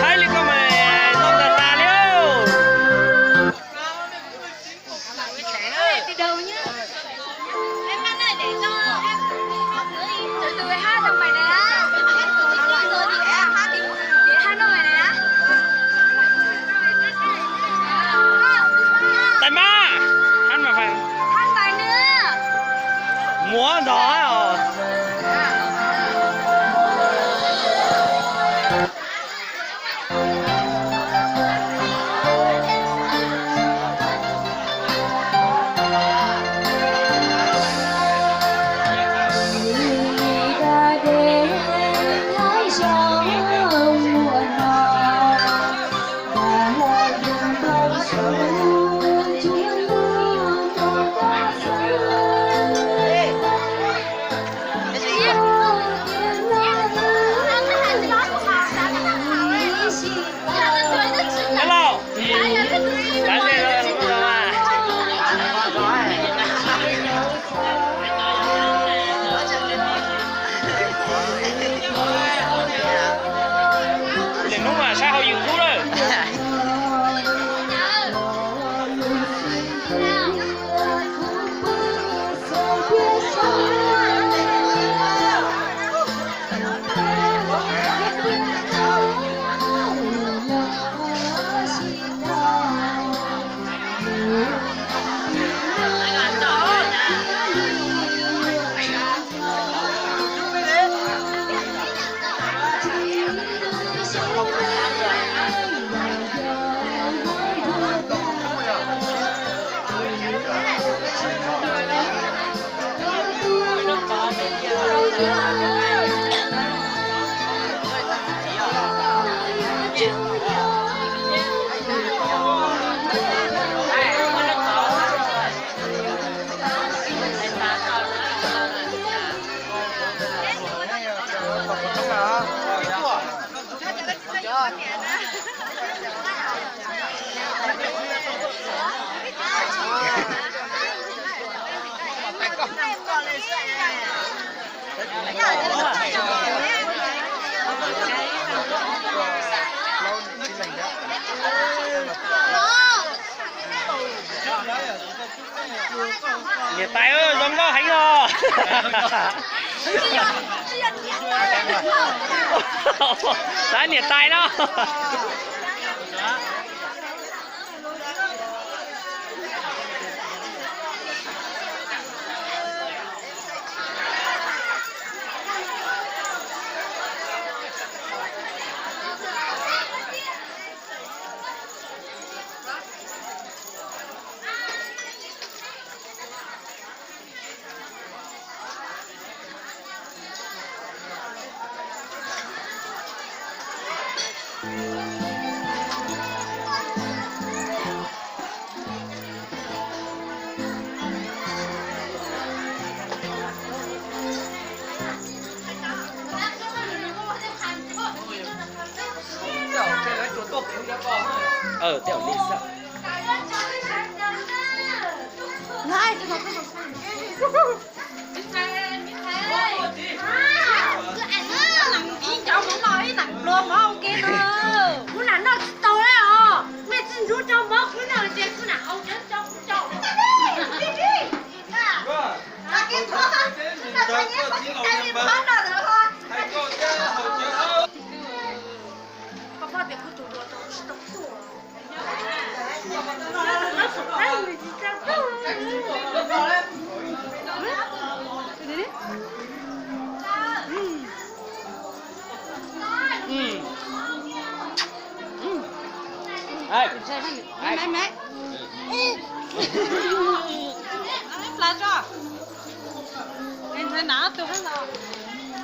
Haib li koj mas zoo tas tas li os. Tais mas, hab mas, muab ntog os. Hello. Lwm hnub mas saib hauv YouTube lawm. Niam tais, zoo nkauj heev os. Xav niam tais no. Ib cov hmoov no ib leeg pluag mov ua ke no. Kuv lam noj tsis tau li os. Mej tsis ntxub rau mov kuv noj ces kuv lam haus cov rau kuv cov. Koj pom tias kuv tus hluas tau tsis tau tuaj.